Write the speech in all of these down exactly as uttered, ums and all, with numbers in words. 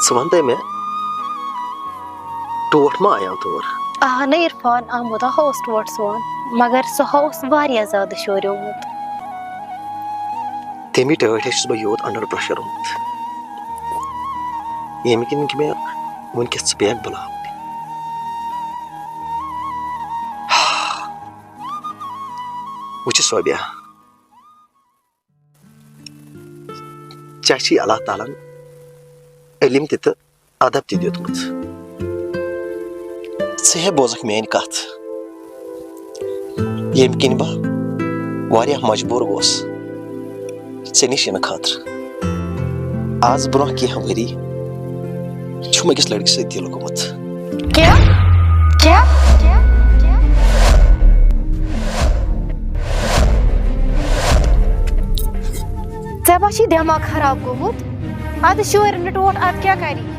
ژٕ وَن تہٕ مےٚ، ٹوٹھ ما آیاو تور؟ آ نہ عرفان، آمُت ہا اوس ٹوٹھ سون، مگر سُہ ہا اوس واریاہ زیادٕ شوریومُت۔ تَمی ٹٲٹھۍ چھُس بہٕ یوٗت under pressure آمُت، ییٚمہِ کِنۍ کہِ مےٚ وٕنکیٚس ژٕ بیگ بُلاوٕنۍ۔ وٕچھ صوبیا، ژےٚ چھی اللہ تعالیٰ ہن علم تہِ تہٕ ادب تہِ دیُتمُت۔ ژٕ ہے بوزکھ میٲنۍ کتھ، ییٚمہِ کِنۍ بہٕ واریاہ مجبوٗر گوس ژےٚ نِش یِنہٕ خٲطرٕ۔ از برونٛہہ کینٛہہ ؤری چھُم أکِس لڑکہٕ سۭتۍ دِل گوٚمُت۔ کیٛاہ؟ کیٛاہ؟ ژےٚ ما چھی دٮ۪ماغ خراب گوٚمُت؟ ادٕ شورِ نہٕ ٹوٹھ، ادٕ کیٛاہ کری؟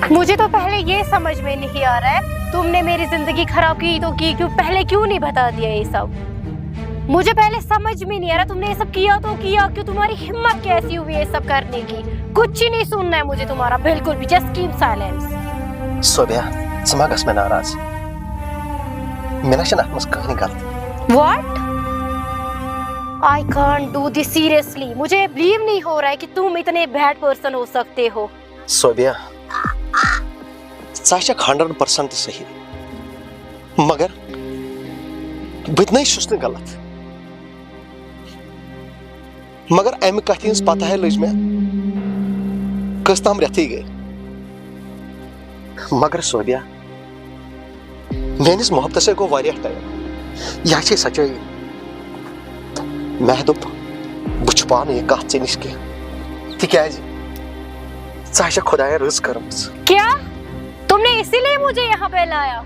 مجھے تو پہلے یہ سمجھ میں نہیں آ رہا ہے، تمنے میری زندگی خراب کی تو کی کیوں، پہلے کیوں نہیں بتا دیا یہ سب؟ مجھے پہلے سمجھ میں نہیں آ رہا، تمنے یہ سب کیا تو کیا کیوں، تمہاری ہمت کیسی ہوئی یہ سب کرنے کی؟ کچھ ہی نہیں سننا ہے مجھے تمہارا بالکل بھی، just keep silence۔ صوبیا، ژٕ ما گژھ مےٚ ناراض؟ مےٚ نہ چھَنہٕ اَتھ منٛز کٕہٕنۍ غلطی۔ What? I can't do this seriously. مجھے بلیو نہیں ہو رہا ہے کہ تم اتنے بیڈ پرسن ہو سکتے ہو۔ صوبیا، ژٕ چھکھ ہنڈریڈ پرسنٹ صحیح، مگر بہٕ تہِ نَے چھُس نہٕ غلط۔ مگر امہِ کتھِ ہٕنٛز پتہ ہے لٔج مےٚ کٔژ تام رٮ۪تھٕے گٔے۔ مگر صوبیا، میٲنِس محبتس ہے گوٚو واریاہ ٹایم۔ یہِ ہا چھے سچٲیی۔ مےٚ دوٚپ، بہٕ چھُپاو نہٕ یہِ کتھ ژےٚ نِش کینٛہہ، تِکیازِ ژٕ ہا چھےٚ خۄداین رٕژ کٔرمٕژ۔ کیا تمنے اسی لیے مجھے یہاں پہ لایا؟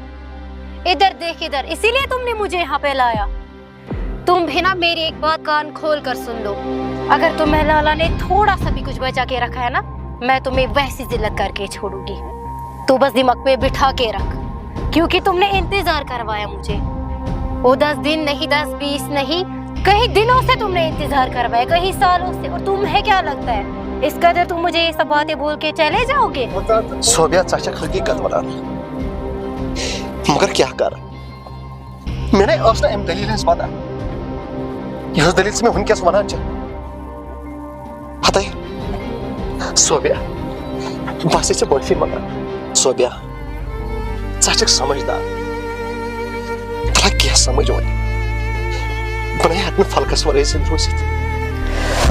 ادھر دیکھ ادھر، اسی لیے تمنے مجھے یہاں پہ لایا؟ تم بھی نا، میری ایک بات کان کھول کر سن لو، اگر تمہیں لالا نے تھوڑا سا بھی کچھ بچا کے رکھا ہے نا، میں تمہیں ویسی ذلت کر کے چھوڑوں گی۔ تو بس دماغ پہ بٹھا کے رکھ، کیونکہ تم نے انتظار کروایا مجھے۔ وہ دس دن نہیں، دس بیس نہیں، کئی دنوں سے تم نے انتظار کروایا، کئی سالوں سے۔ اور تمہیں کیا لگتا ہے اس قدر تم مجھے یہ سب باتیں بول کے چلے جاؤ گے؟ صوبیا، ژٕ چھکھ حقیقت ونان، مگر کیٛاہ کرٕ؟ مےٚ نے ٲس نہٕ امہِ دٔلیٖلہِ ہٕنٛز پتہ، یۄس دٔلیٖل ژٕ مےٚ وٕنکیٚس ونان چھےٚ۔ ہتے صوبیا، بہٕ ہسا چھےٚ معٲفی منگان۔ صوبیا، ژٕ چھکھ سمجھدار، تھوڑا کینٛہہ سمجھ وۄنۍ۔ بہٕ نے ہٮ۪کہٕ نہٕ فلکس ورٲے زندٕ روٗزِتھ۔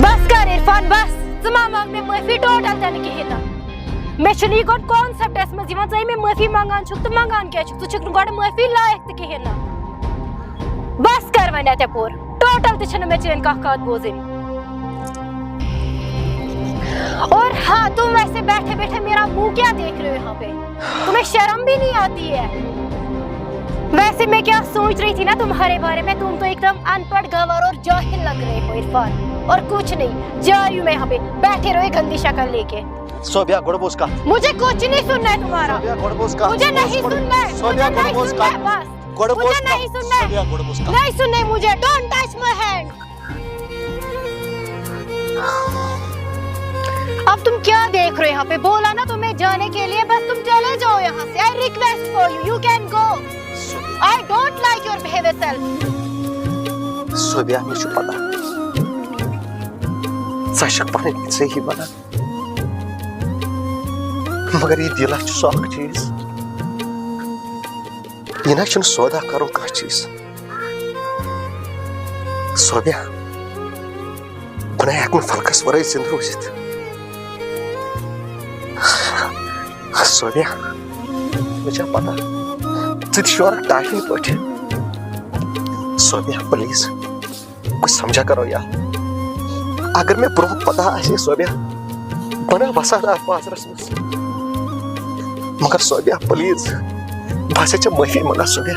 بس کر عرفان، بس۔ ژٕ ما منگ مےٚ معٲفی ٹوٹل تہِ نہٕ کِہیٖنۍ نہٕ۔ مےٚ چھُنہٕ یہِ گۄڈٕ کانسیپٹس منٛز یِوان، ژٕ ہے مےٚ معٲفی منٛگان چھُکھ تہٕ منٛگان کیٛاہ چھُکھ؟ ژٕ چھُکھ نہٕ گۄڈٕ معٲفی لایق تہِ کِہیٖنۍ نہٕ۔ بس کر وۄنۍ اَتہِ پوٗرٕ، ٹوٹل تہِ چھَنہٕ مےٚ چٲنۍ کانٛہہ کَتھ بوزٕنۍ۔ اور ہاں، تم ویسے بیٹھے بیٹھے میرا منہ کیا دیکھ رہے ہو یہاں پہ؟ تمہیں شرم بھی نہیں آتی ہے؟ ویسے میں کیا سوچ رہی تھی نا تمہارے بارے میں، تم تو ایک دم ان پڑھ، گنوار اور جاہل لگ رہے ہو عرفان، اور کچھ نہیں۔ جا رہی ہوں میں یہاں پہ، بیٹھے رہو یہ گندی شکل لے کے۔ صوبیا، گۄڈٕ بوز کتھ۔ مجھے کچھ نہیں سننا ہے تمہارا۔ صوبیا، گۄڈٕ بوز کتھ۔ مجھے نہیں سننا ہے۔ صوبیا، مجھے گۄڈٕ نہیں بوز سننا ہے، کتھ۔ بس۔ گۄڈٕ بوز مجھے کتھ۔ نہیں سننا ہے۔ صوبیا، گۄڈٕ بوز کتھ۔ نہیں سننا ہے مجھے۔ Don't touch my hand. اب تم کیا دیکھ رہے ہو یہاں پہ؟ بولا نا تمہیں جانے کے لیے، بس تم چلے جاؤ یہاں سے۔ I request for you, you can go. I don't like your behavior self. Sofia, مےٚ چھُ پتہ، ژٕ چھکھ پنٕنۍ صحیح ونان۔ مگر یہِ دِل ہا چھُ سُہ اکھ چیٖز، یہِ نہ چھُنہٕ سودا کرُن کانٛہہ چیٖز۔ صوبیا، بہٕ نہ ہٮ۪کہٕ نہٕ فلکس ورٲے زِندٕ روٗزِتھ۔ صوبیا، مےٚ چھا پتہ، ژٕ تہِ شورکھ ٹاٹھۍ پٲٹھۍ۔ صوبیا، پلیز۔ کچھ سمجھا کرو یار، اگر مےٚ برونٛہہ پتہ آسہِ ہے صوبیا، بہٕ نہ وسہٕ ہا نہٕ اتھ بازرس منٛز۔ مگر صوبیا، پلیز، بہٕ ہسا چھےٚ معٲفی منگان صوبیا۔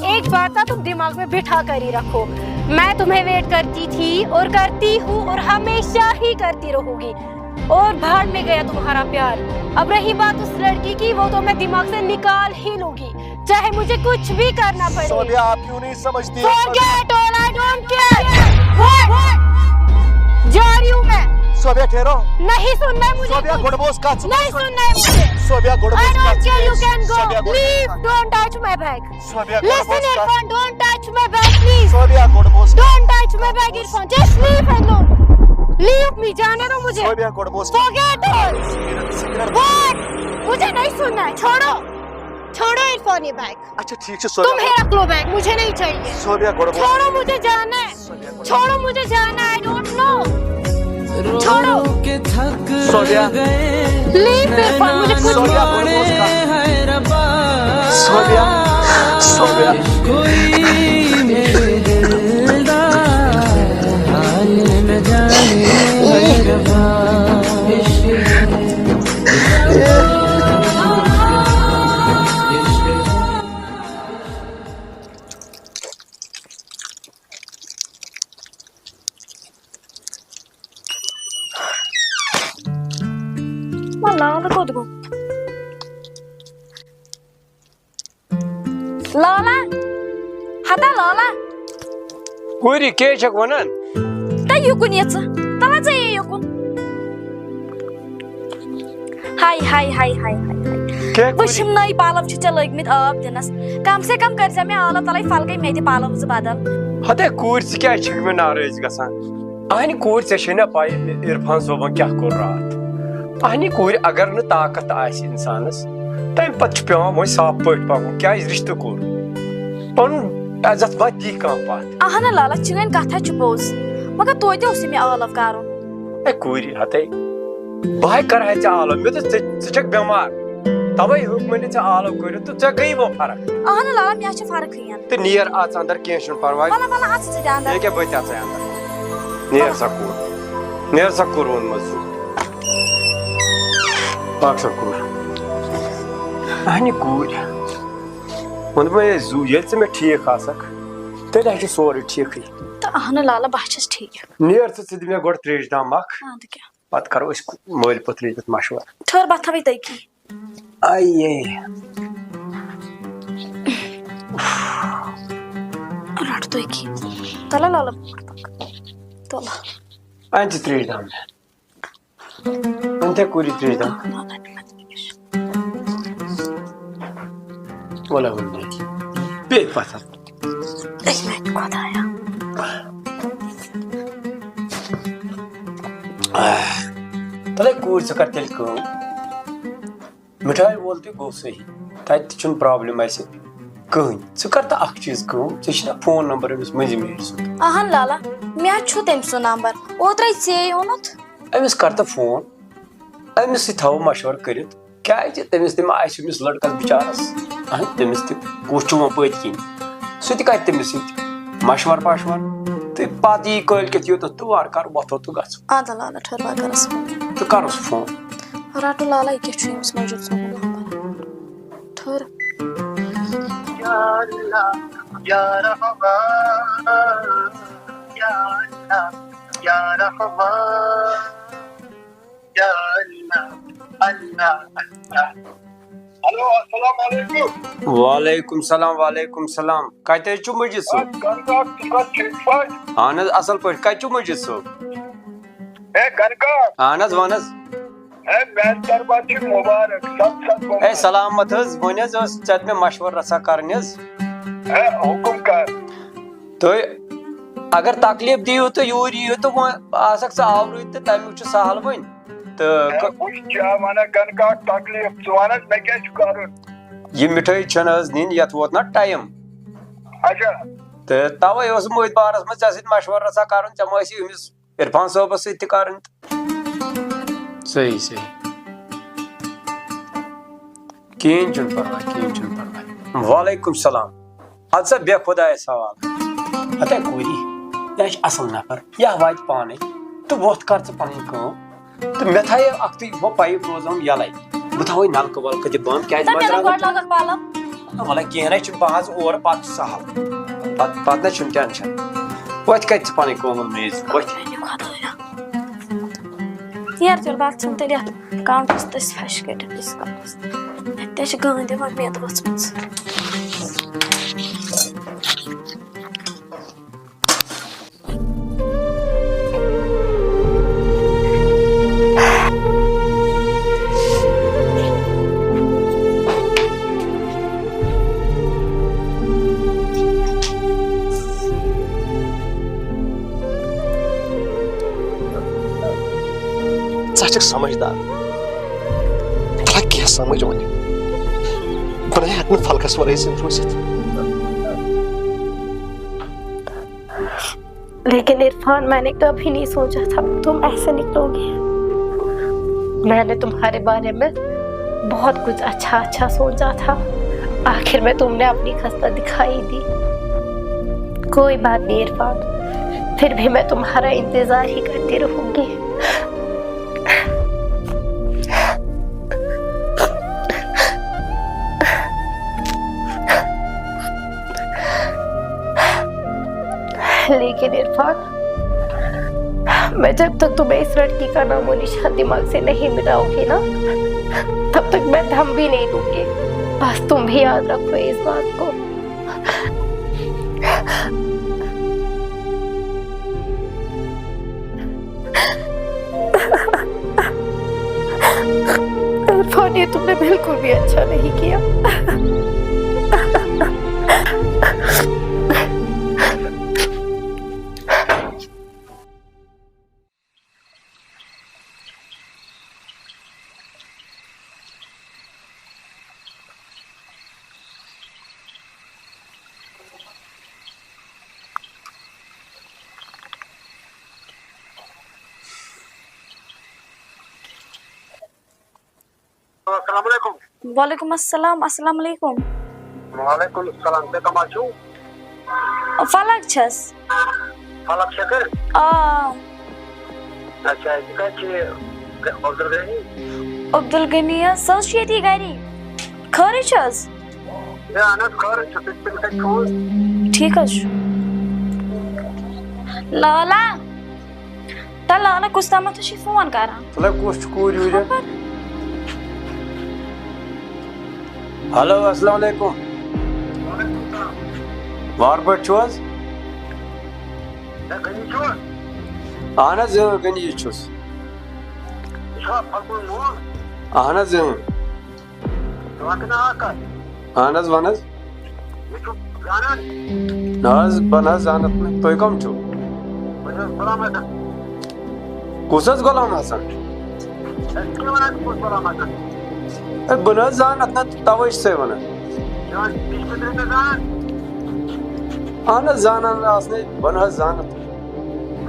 ایک بات نا تم دماغ میں بٹھا کر ہی رکھو، میں تمہیں ویٹ کرتی تھی اور کرتی ہوں اور ہمیشہ ہی کرتی رہوں گی۔ اور بھاڑ میں گیا تمہارا پیار۔ اب رہی بات اس لڑکی کی، وہ تو میں دماغ سے نکال ہی لوں گی، چاہے مجھے کچھ بھی کرنا پڑے۔ صوبیا، آپ کیوں نہیں سمجھتی؟ Forget all, I don't care. جا رہی ہوں میں۔ सोबिया ठहरो। नहीं सुनना है मुझे सोबिया कुछ। गुडबोस का नहीं सुनना है मुझे। Sobia गुडबोस I don't care, you can go. Sobia गुडबोस Leave, का। Don't touch my bag. Sobia Listen, गुडबोस का। Irfan, don't touch my bag, please. Sobia गुडबोस का। Don't touch my bag, Irfan. Just leave alone. Leave me, जाने दो मुझे. सोबिया गुडबोस का। Forget it. Cigarette, cigarette. What? मुझे नहीं सुनना है, छोड़ो, छोड़ो इरफान ये बैग। अच्छा, ठीक है, सोबिया। तुम्हें रख लो बैग, मुझे नहीं चाहिए। सोबिया गुडबोस। छोड़ो, मुझे जाना है। छोड़ो, मुझे जाना है, I don't know. छोड़ो। सोबिया। Leave इरफान, मुझे कुछ सोबिया गुडबोस का। सोबिया, सोबिया। ولا، ولا، کوٚت گوٚو؟ لالا، ہتا لالا۔ کوٗری، کیٛاہ چھَکھ وَنان؟ تہٕ یُکُن یہِ ژٕ، تَلہ ژٕ یہِ یُکُن۔ ہاے، ہاے، ہاے، ہاے، ہاے، ہاے۔ کیٛاہ کوٗری؟ وٕچھِم نٔے پَلو چھِ ژےٚ لٲگۍمٕتۍ آب دِنَس۔ کم سے کم کٔرۍ زِ مےٚ آلو تَلَے پھلکَے مےٚ تہِ پَلو زٕ بدل۔ ہتے کوٗرۍ، ژٕ کیٛازِ چھَکھ مےٚ ناراض گژھان؟ اہنہِ کوٗرۍ، ژےٚ چھے نا پَے، عرفان صٲبَن کیٛاہ کوٚر راتھ؟ اہنہِ کوٗرۍ، اگر نہٕ طاقت آسہِ اِنسانَس، تَمہِ پَتہٕ چھُ پٮ۪وان وۄنۍ صاف پٲٹھۍ پَکُن۔ کیٛازِ رِشتہٕ کوٚر؟ پَنُن عزت ما دی کانٛہہ پَتھ؟ اہنہٕ لالا، چٲنۍ کَتھ ہا چھِ پوٚز، مگر توتہِ اوسُے مےٚ آلو کَرُن۔ اے کوٗرِ، ہَتے، بہٕ ہَے کَرٕ ہا ژےٚ آلو، مےٚ دوٚپ، ژٕ، ژٕ چھَکھ بٮ۪مار، تَوَے ہیوٚک مےٚ نہٕ ژےٚ آلو کٔرِتھ، تہٕ ژےٚ گٔیی وۄنۍ فرق۔ اہنہٕ لالا، مےٚ ہا چھِ فرقٕے۔ تہٕ نیر اَژ اندر، کینٛہہ چھُنہٕ پرواے۔ وَلہٕ، وَلہٕ، اَژ ژٕ تہِ اندر۔ ییٚکیٛاہ بہٕ تہِ اَژَے اندر۔ نیر سا کوٗر۔ نیر سا کوٗر ووٚنمَس زُو۔ اکھ سا کوٗر۔ اہنہِ کوٗرۍ۔ ووٚنمَے زُو، ییٚلہِ ژٕ مےٚ ٹھیٖک آسَکھ، تیٚلہِ ہا چھُ سورُے ٹھیٖکٕے۔ تہٕ اہنہٕ لالا، بہٕ ہا چھَس ٹھیٖک۔ نیر ژٕ، ژٕ دِ مےٚ گۄڈٕ ترٛیش دام اکھ۔ اَدٕ کیٛاہ؟ پتہٕ کرو أسۍ مٲلۍ پوتھرِ ییٚتٮ۪تھ مشورٕ۔ ٹھٔہر، بہٕ تھاوَے تٔتی۔ آیے۔ رَٹ تُہۍ کینٛہہ۔ تَلہ لالا، برونٛٹھ پَک۔ تَلہ۔ اَنہِ ژٕ ترٛیش دام مےٚ۔ اَنہِ ژےٚ کوٗری ترٛیش دام۔ وَلہٕ، وَلہٕ۔ بیٚیہِ پَتھر۔ اے میانہِ خۄدایا۔ تَلے کوٗر، ژٕ کر تیٚلہِ کٲم۔ مِٹھایہِ وول تہِ گوٚو صحیح، تَتہِ تہِ چھُنہٕ problem اَسہِ کٕہٕنۍ۔ ژٕ کر تہٕ اکھ چیٖز کٲم، ژےٚ چھُنا phone number أمِس مٔنٛزِم یٲرۍ سُنٛد؟ اہن لالا، مےٚ چھُ تٔمۍ سُنٛد number، اوترَے ژےٚ اوٚنُتھ۔ أمِس کر تہٕ phone، أمِس سۭتۍ تھاوو مشورٕ کٔرِتھ۔ کیازِ تٔمِس تہِ ما آسہِ أمِس لٔڑکَس بِچارَس، اہن، تٔمِس تہِ کُس چھُ وۄنۍ پٔتۍ کِنۍ، سُہ تہِ کَرِ تٔمِس سۭتۍ مَشوَر پَشوَر۔ تہٕ پَتہٕ یی کٲلۍ کٮ۪تھ یوٚتَتھ تہٕ وارٕ کارٕ وۄتھو تہٕ گژھو۔ اَدٕ لالا، ٹھٔہر بہٕ کَرَس فون۔ تہٕ کَرُس فون۔ رَٹو لالا، یہِ کیٛاہ چھُ أمِس مٔنٛزِم صٲبُن نمبر؟ ٹھٔہر۔ یا اللہ، یا رحمان، یا اللہ، یا رحمان۔ یا اللہ، اللہ، اللہ۔ ہیلو، السلام علیکم۔ وعلیکم سلام، وعلیکم سلام۔ کتہِ حظ چھُو مجید صٲب؟ اے، گنگا، ژٕ چھُکھا ٹھیٖک پٲٹھۍ؟ اہن حظ، اصل پٲٹھۍ۔ کتہِ چھُو مجید صٲب؟ اے، گنگا۔ اہن حظ، وَن حظ۔ اے، میانہِ طرفہٕ چھُ مُبارک، ست ست مُبارک۔ اے، سلامت حظ، وۄنۍ حظ ٲس ژےٚ تہٕ مےٚ مشورٕ رژھا کرٕنۍ حظ۔ اے، حُکُم کر۔ تُہۍ اگر تکلیف دِیِو تہٕ یوٗرۍ یِیِو تہٕ وۄنۍ آسکھ ژٕ آورٕے تہٕ تَمیُک چھُ سہل وۄنۍ۔ تہٕ ہے، وٕچھ، کیٛاہ وَنان گَنہٕ کاک تکلیٖف، ژٕ وَن حظ، مےٚ کیٛاہ چھُ کَرُن؟ یہِ مِٹھٲے چھَنہٕ حظ نِنۍ، یَتھ ووت نہ ٹایم۔ اچھا۔ تہٕ تَوَے اوسُس بہٕ أتھۍ بارَس منٛز ژےٚ سۭتۍ مَشوَرٕ رَژھا کَرُن، ژےٚ ما ٲسی أمِس عرفان صٲبَس سۭتۍ تہِ کَرٕنۍ تہٕ۔ صحیح، صحیح۔ کِہیٖنۍ چھُنہٕ پَرواے، کِہیٖنۍ چھُنہٕ پَرواے۔ وعلیکُم سلام۔ اَدٕ سا بیٚہہ خۄدایَس حوالہٕ۔ ہَتے کوٗری، یہِ ہا چھِ اَصٕل نفر، یہِ ہا واتہِ پانَے۔ تہٕ وۄتھ کر ژٕ پَنٕنۍ کٲم۔ تہٕ مےٚ تھایے اَکھتُے ہُہ pipe روزان یَلَے۔ بہٕ تھاوَے نَلکہٕ وَلکہٕ تہِ بنٛد، کیٛازِ تہٕ مےٚ منٛزٕ لوٚگ درٛاو گۄڈٕ لَگَکھ پَلَو۔ نہ وَلہٕ کینٛہہ نَے چھُنہٕ، بہٕ حظ اورٕ پَتہٕ چھُ سَہَل۔ پَتہٕ، پَتہٕ نَے چھُنہٕ tension۔ وۄتھ کَتہِ ژٕ پَنٕنۍ کٲم میز، وۄتھ۔ میٛانہِ خۄدایا۔ یَرٕ تیٚلہِ بَتہٕ ژھٕن تیٚلہِ یَتھ counterس تٔسۍ پھَش کٔرِتھ ییٖتِس کالَس۔ اَتہِ چھِ گانٛدِ وۄنۍ میٚد ؤژھمٕژ۔ ژٕ چھکھ سمجھدار۔ ترٛکھ کینٛہہ سمجھ وۄنۍ۔ بہٕ نَے ہٮ۪کہٕ نہٕ فلکس ورٲے زِندٕ روٗزِتھ۔ लेकिन इरफान, मैंने कभी नहीं सोचा था तुम ऐसे निकलोगे। मैंने तुम्हारे बारे में बहुत कुछ अच्छा अच्छा सोचा था। आखिर में तुमने अपनी खस्ता दिखाई दी। कोई बात नहीं इरफान, फिर भी मैं तुम्हारा इंतजार ही करती रहूंगी। लेकिन इरफान, मैं जब तक तुम्हें इस लड़की का नामो निशान दिमाग से नहीं मिटाऊंगी ना, तब तक मैं दम भी नहीं दूंगी। बस तुम भी याद रखो इस बात को। इरफान, ये तुमने बिल्कुल भी अच्छा नहीं किया। السلام علیکم۔ وعلیکم السلام، السلام علیکم۔ وعلیکم السلام، تُہۍ کٕم حظ چھِو؟ فلک چھَس۔ فلک شکر؟ آ۔ اچھا، یہِ کَتہِ چھِ یہِ عبدالغنی؟ عبدالغنی حظ، سۄ حظ چھِ ییٚتی گَری۔ خٲرٕے چھِ حظ؟ ہے اہن حظ، خٲرٕے چھُ، تُہۍ کٔمِس اَتہِ فون؟ ٹھیٖک حظ چھُ۔ لالا، تہٕ لالا کُس تامَتھ چھُے فون کران؟ فلک کُس چھُ کوٗر یوٗرۍ؟ خبر۔ ہیلو، السلام علیکم۔ وار پٲٹھۍ چھِو حظ؟ ہے، غنی چھُوا؟ اہن حظ، اۭں، غنی چھُس۔ یہِ چھُوا پھۄکہٕ مول؟ اہن حظ، اۭں۔ ژٕ وَن تہٕ مےٚ اَکھ کَتھ۔ اہن حظ، وَن حظ۔ مےٚ چھُ زانان۔ نہ حظ، بہٕ نہ حظ زانَتھ نہٕ۔ تُہۍ کَم چھِو؟ بہٕ چھُس غلام حسن۔ کُس حظ غلام حسن؟ ہے، ژٕ کیٛاہ وَنان ژٕ کُس غلام حسن؟ ہے، بہٕ نہ حظ زانَتھ نہٕ، تَوَے چھُسَے وَنان۔ ژٕ وَن، ژٕ چھُکھ تٔمِس زانان؟ اہن حظ، زانان آسنَے، بہٕ نہ حظ زانَتھ۔ ژٕ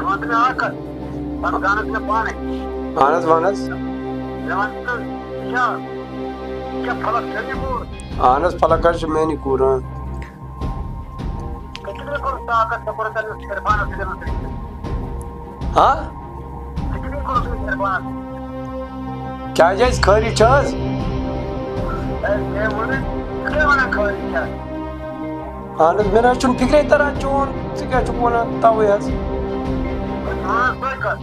وَن تہٕ مےٚ اَکھ کَتھ۔ پَتہٕ زانَتھ مےٚ پانَے۔ اہن حظ، وَن حظ۔ مےٚ وَن ژٕ، یہِ چھا، یہِ چھا فلک چھا یہِ کوٗر؟ اہن حظ، فلک حظ چھِ میٛٲنی کوٗر، اۭں۔ ژےٚ کِتھ کٔنۍ کوٚرُتھ طاقت، ژےٚ کوٚرُتھ أمِس عرفانَس سۭتۍ أمِس سۭتۍ؟ ہا؟ ژےٚ کِتھ کٔنۍ کوٚرُتھ أمِس عرفانَس سۭتۍ؟ کیٛازِ حظ، خٲرٕے چھِ حظ؟ ہے، مےٚ ووٚنُے، ژٕ کیٛاہ وَنان خٲرٕے چھا؟ اہن حظ، مےٚ نہ حظ چھُنہٕ فِکرے تَران چون، ژٕ کیٛاہ چھُکھ وَنان، تَوَے حظ۔ ژٕ وَن حظ سۄے کَتھ۔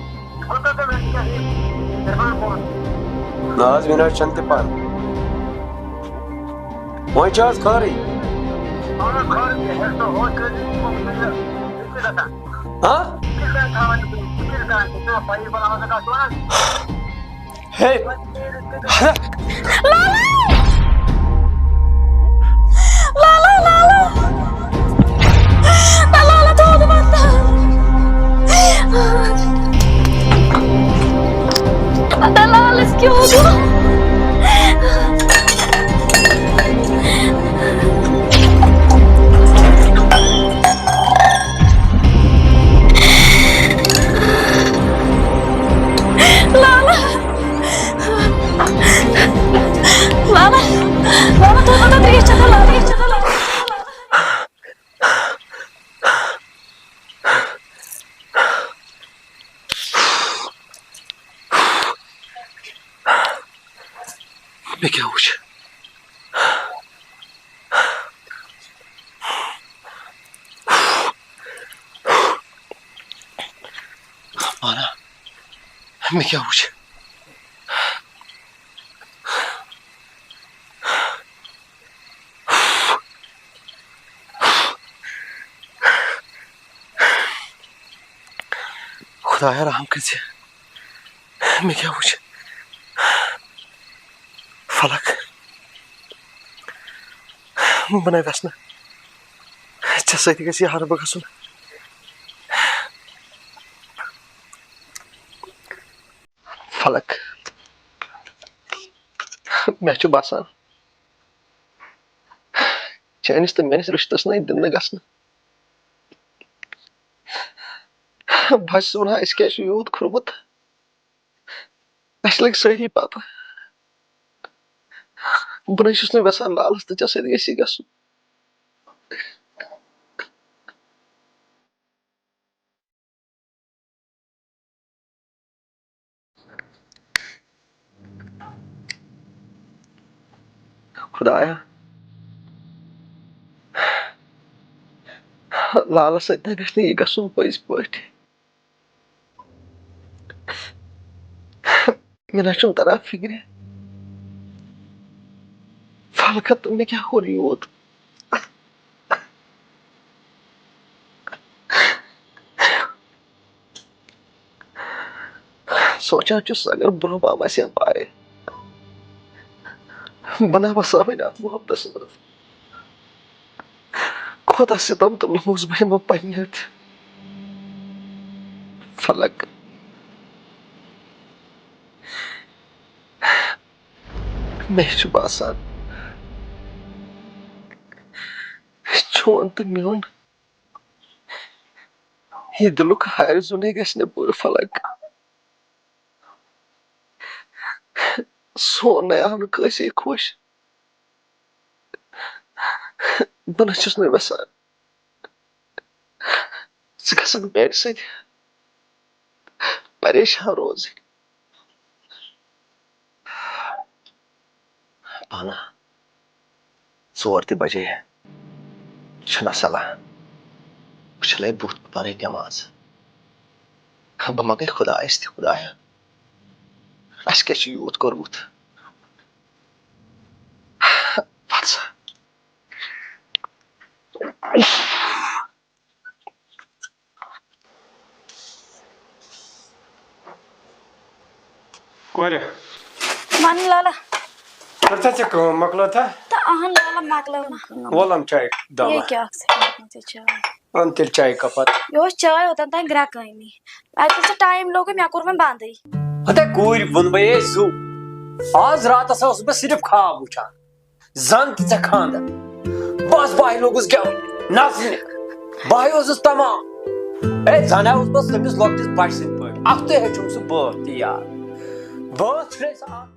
کوٗتاہ تہِ وَنہِ کیٛاہ یہِ عرفان پوٚرُن؟ نہ حظ، مےٚ نہ حظ چھَنہٕ تہِ پَے۔ وۄنۍ چھِ حظ خٲرٕے؟ اَہَن حظ، خٲرٕے چھِ۔ ہٮ۪س نہٕ ہُتھ کٔرِتھ، یہِ چھِ گژھان۔ ہا؟ یہِ چھِ گژھان تھاوان، یہِ چھِ گژھان، یہِ چھِ پَیی بَناوان، ژٕ کَتھ چھِ وَنان؟ ہے، لالا! لالا، لالا! نہ، لالا، تھوٚد مت۔ نہ، لالَس کیٛاہ گوٚو؟ لالا! لالا! لالا، تُہۍ کوٗتاہ ترٛیش چٮ۪تھ؟ لالا، ترٛیش چٮ۪تھ؟ لالا! مےٚ کیٛاہ وٕچھ؟ پانا، مےٚ کیٛاہ وٕچھ؟ خدایا، رحم کٔرۍ زِ۔ مےٚ کیٛاہ وٕچھ؟ فلک، بہٕ نَے وٮ۪ژھ نہٕ ژےٚ سۭتۍ گژھِ یہِ ہربہٕ گژھُن۔ فلک، مےٚ چھُ باسان، چٲنِس تہٕ میٲنِس رِشتَس نَے دِنہٕ گژھنہٕ۔ بہٕ چھُس وَنان، اَسہِ کیٛازِ چھُ یوٗت کھوٚرمُت؟ اَسہِ لٔگۍ سٲری پَتہ۔ بہٕ نَے چھُس نہٕ یَژھان لالَس تہٕ ژےٚ سۭتۍ گژھِ یہِ گژھُن۔ خدایا، لالس سۭتۍ نہ گژھِ نہٕ یہِ گژھُن پٔزۍ پٲٹھۍ۔ مےٚ نہ چھُنہٕ تران فِکرِ، فلکت مےٚ کیٛاہ کوٚر یوٗت۔ سونٛچان چھُس، اگر برونٛہہ پہم آسہِ ہا پاے، بہٕ نہ وسہٕ ہا وۄنۍ اتھ محبتس منٛز۔ کوتاہ ستم تہٕ لوٚمُس بہٕ یِمن پننہِ اَتھِ۔ فلک، مےٚ چھُ باسان، چون تہٕ میون یہِ دِلُک ہارِ زُنے گژھِ نہٕ پوٗرٕ۔ فلک، سون نہٕ آو نہٕ کٲنٛسے خۄش۔ بہٕ نہ چھُس نہٕ یژھان ژٕ گژھکھ میانہِ سۭتۍ پریشان روزٕنۍ۔ پانا، ژور تہِ بجے، چھُنہ صلاح۔ بہٕ چھلے بُتھ، پرے نٮ۪ماز۔ بہٕ منگے خدایس تہِ، خدایا، اسہِ کیٛاہ چھُ یوٗت کوٚرمُت؟ پتہٕ سا۔ کورِ۔ وَن لالا۔ کٔر ژےٚ ژےٚ کٲم مۄکلٲو تھا؟ تہٕ اَہَن لالا مۄکلٲو مےٚ کٲم۔ وَلہٕ اَن چاے دامہ۔ یے کیٛاہ اَکھ سیکنڈ، یہِ چاے۔ اَن تیٚلہِ چاے کپ اَتھ۔ یہِ اوس چاے اوٚتَن تام گرٛٮ۪کٲنی۔ اَتہِ اوس ٹایم لوگُے، مےٚ کوٚر وۄنۍ بنٛدٕے۔ ہتے کوٗرۍ ووٚن مےٚ، ہے زُو، آز راتَس اوسُس بہٕ صرف خواب وٕچھان۔ زن تہِ ژےٚ خانٛدر۔ بس بہٕ ہاے لوٚگُس گٮ۪ونہِ، نژنہِ۔ بہٕ ہاے اوسُس تمام۔ اے، زن ہا اوسُس بہٕ تٔمِس لۄکٹِس بچہٕ سٕنٛدۍ پٲٹھۍ۔ اکھتُے ہیوٚچھُم سُہ بٲتھ تہِ یاد۔ بٲتھ چھُ اَسہِ اکھ۔